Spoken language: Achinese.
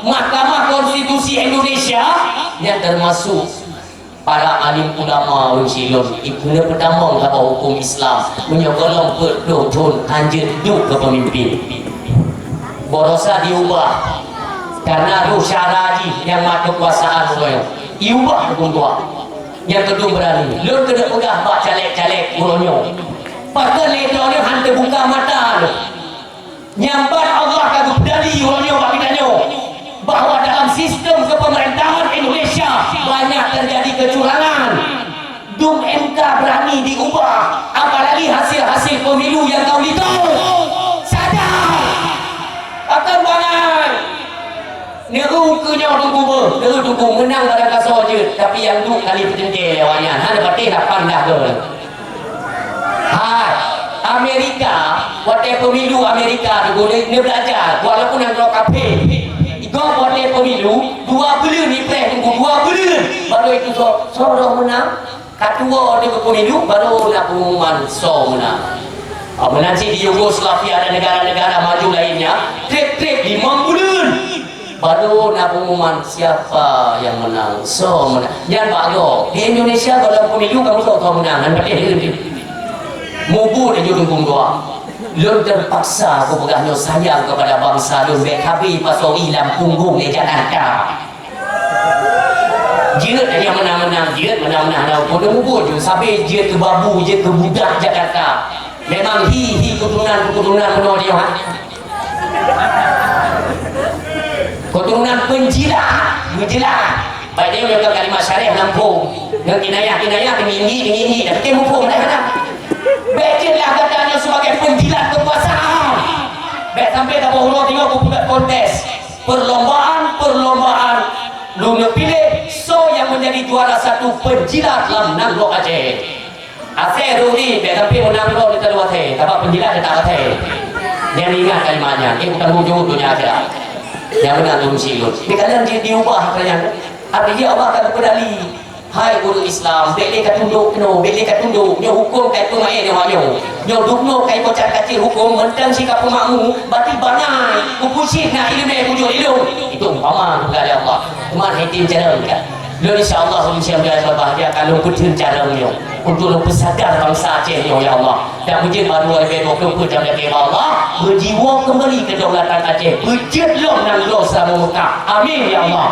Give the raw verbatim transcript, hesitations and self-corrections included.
Mahkamah Konstitusi Indonesia nyang teumasuk para alim ulama ureuëng Ceylon, ipeuna peutamong saboh huköm Islam meunyoe gohlom peuet ploh thon hanjeuet duek keu peumimpin. Baroesa diubah karena roh syara jih nyang mat keukuasaan uroe nyoe. Iubah huköm tuha. Nyang keudua beurani, lôn keuneuk peugah bak caleg-caleg uroe nyoe. Pakon lé droeneuh han teubuka mata lôn? Nyang ban Allah ka geupeudali uroe nyoe bak geutanyoe bahwa dalam sistem keupeumeurintahan Indonesia banyak terjadi kecurangan. Dum M K berani diubah, apalagi hasil-hasil pemilu yang kau lihat. Sadar! Akan bangai! Neureueng keu nyoe Teungku beuh, neureueng Teungku meunang barang kasoe jeuet, tapi nyang duek kali peuteuntèe lé awaknyan, hana patéh lapan dah goe. Hai, Amerika, watèe pemilu Amerika Teungku, neu-, neubelajar, walaupun nanggroe kafé. Gob watèe pemilu, dua buleuen ipreh Teungku, dua buleuen. Baru itu so, soe roh meunang. Ka tuwoe di pemilu, baru na pengumuman soe meunang. Ah, meunan cit di Yugoslavia dan negara-negara maju lainnya, trép-trép limong buleuen, baru na pengumuman siapa yang menang, soe meunang. Nyan bak gob. Di Indonesia, kalau pemilu, kamu soe, soe meunang, kan patéh. Mubuet laju dukung dua. Lôn terpaksa kupeugah nyoe sayang kepada bangsa lôn, bèk habéh pasoe lam punggong di Jakarta. Jeuet hanya meunang-meunang, jeuet meunang-meunang, hana peue mubuet ju, sabe jeuet keu babu, jeuet keu budak Jakarta. Memang hi, hi keturunan, keturunan meunoe nyoe, ha? Keturunan penjilat, menjilat. Baik dia punya kalimat syarif nampung. Ngon kinayah-kinayah, tinggi-tinggi, tinggi-tinggi. Tapi dia muphom dah, ha? Bèk jeuet lah gata nyoe sebagai penjilat kekuasaan. Bèk sampai taboh uroe tengok buku kontes. Perlombaan, perlombaan. Lôn piléh soe nyang menjadi juara satu penjilat lam nanggroe Aceh. Asai Rudi, bèk sampai meunang droe di talu asai. Sabab penjilat tetap asai. Nyan ingat kalimat nyan. Eh, bukan wujud dunia akhirat. Nyang meunan lôn silôn. Di kalian di, diubah kalian. Artinya Allah akan berkendali. Hai ureueng Islam, bèk lé ka tundok keunoe, bèk lé ka tundok. Nyoe huköm ka ipeumaén nyoe nyoe. Nyoe dubnoe ka ipocat kacil huköm, mantong si ka peumakmu, bati bangai, kupucit na ileumèe bujur ilong. Itu umpama teuka lé Allah. Teuma hai tem carông ka. Lôn insya Allah, ureueng siang dan berbahagia, ka lôn peutheun carông nyoe. Untuk lôn peusadar bansa Aceh nyoe, ya Allah. Dan beujeuet baru leubeh dua puluh empat jam lagi, ya Allah. Beujiwoe kembali kedaulatan Aceh. Beujeuet lom nanggroe seulama Mekah. Amin, ya Allah.